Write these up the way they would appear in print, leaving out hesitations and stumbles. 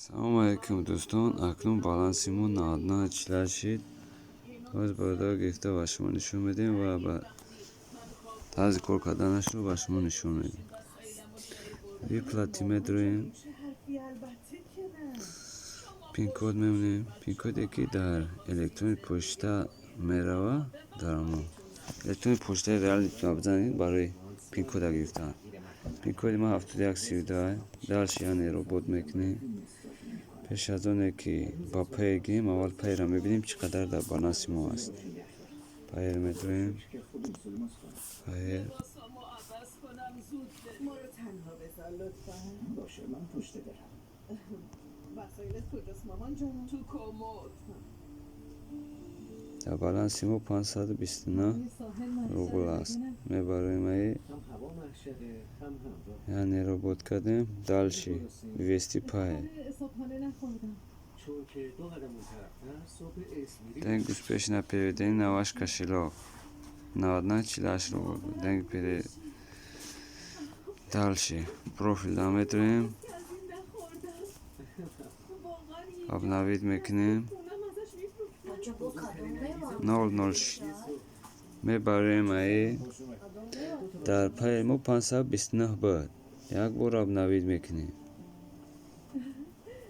Салому алайкум, дӯстон. Акнун баланси мо 99,48 шид. Боз, бародар, гирифта ба шумо нишон медиҳем ва ба тарзи кор карданашро ба шумо нишон медиҳем. Выплаты медроем, пин-код мемонем, пин-коде, ки дар электронный почта мерава. Дар мо электронный почтаи реальный бизанед барои пин-кода гирифтан. Пин-коди ман 7132. Дальше, яъне робот мекунем. Пеш аз оне ки ба Payeer гирем, аввал Payeer-ро мебинем, чӣ қадар дар баланси мо аст. Payeer медроем, Payeer. ما رو تنها بذار لطفا. باشه، من پشت درم. وسایلت کجاست مامان جان؟ تو کمد. Дар баланси мо 529 рубл аст. Мебароем аи هم هوا محشره، هم همراه. яъне робот кардем. Дальше, ввести Payeer. صبحانه نخوردم. چون که دو قدم اون طرفتر صبح اسمیری. Деньги успешно переведены на ваш кошелек. 99,48 рубл. Деньги пере дальше, профил да метроем. از این نخوردم واقعا. Обновить мекунем. خونم ازش میفروختم. Нол нол мебароем аи. Дар Payeer мо 529 буд, як бор обновить мекунем.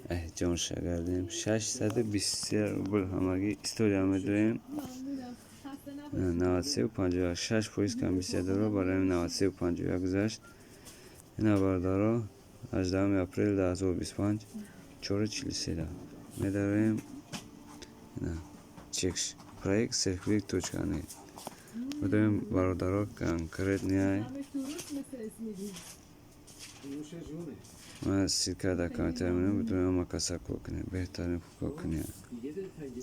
Эҳҷонша гардем, 623 рубл ҳамагӣ. История медоем. ممنونم، خسته نباشی. 93,51، 6% комиссия дора. Барои 93,51 гузашт. Ина, бародаро, 18 апрели 2025, 4:43 медароем. Ина чекш проект серклик.нет медоем, бародаро, конкретный ай. همش درست مثل اسمیری. نوش جونه. Ман ссылка дар комментария мемонам, бидуни ҳама каса кор кунем, беҳтарин кор кунем. دیگه دلتنگی.